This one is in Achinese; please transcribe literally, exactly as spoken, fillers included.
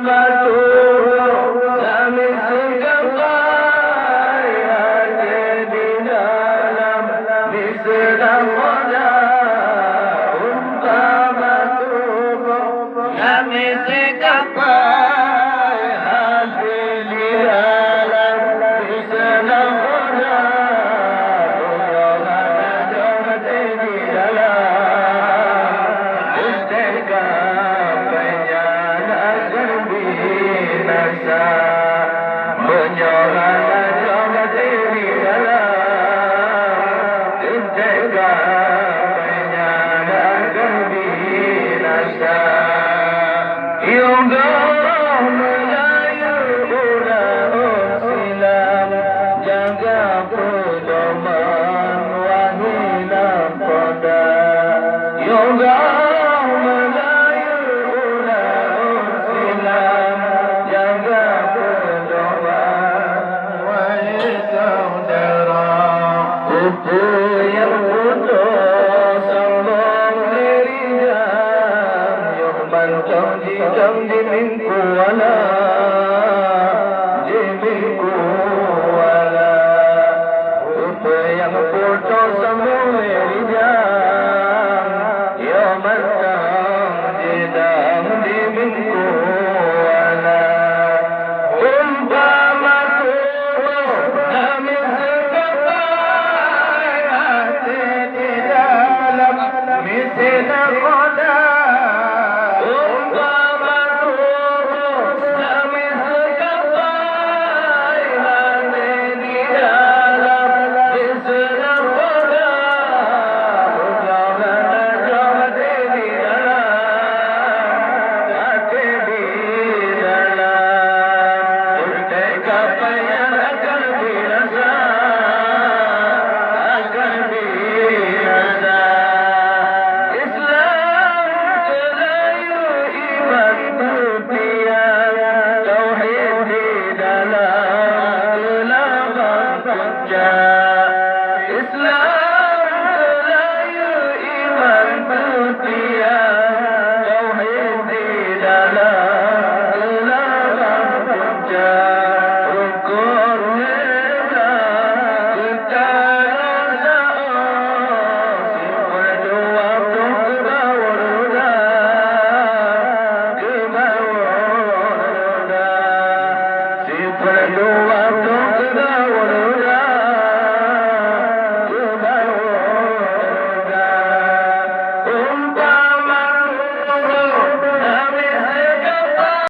Tuhan, kami sikapai hati di dalam Islam, umpama tubuh. Kami sikapai hati di dalam Islam, umpama tubuh. Hati di dalam Teuka peunyang akan binasa. Meunyoe hana jok hati di dalam, teuka peunyang akan binasa. Yoga meulayeue ulah Islam, jaga peudoman wahai lam poda. Yoga meulayeue ulah Islam, jaga peudoman wahai saudara. Peue nyang putôh sambong lé rijang, yoh mantong jidong di minggu wala.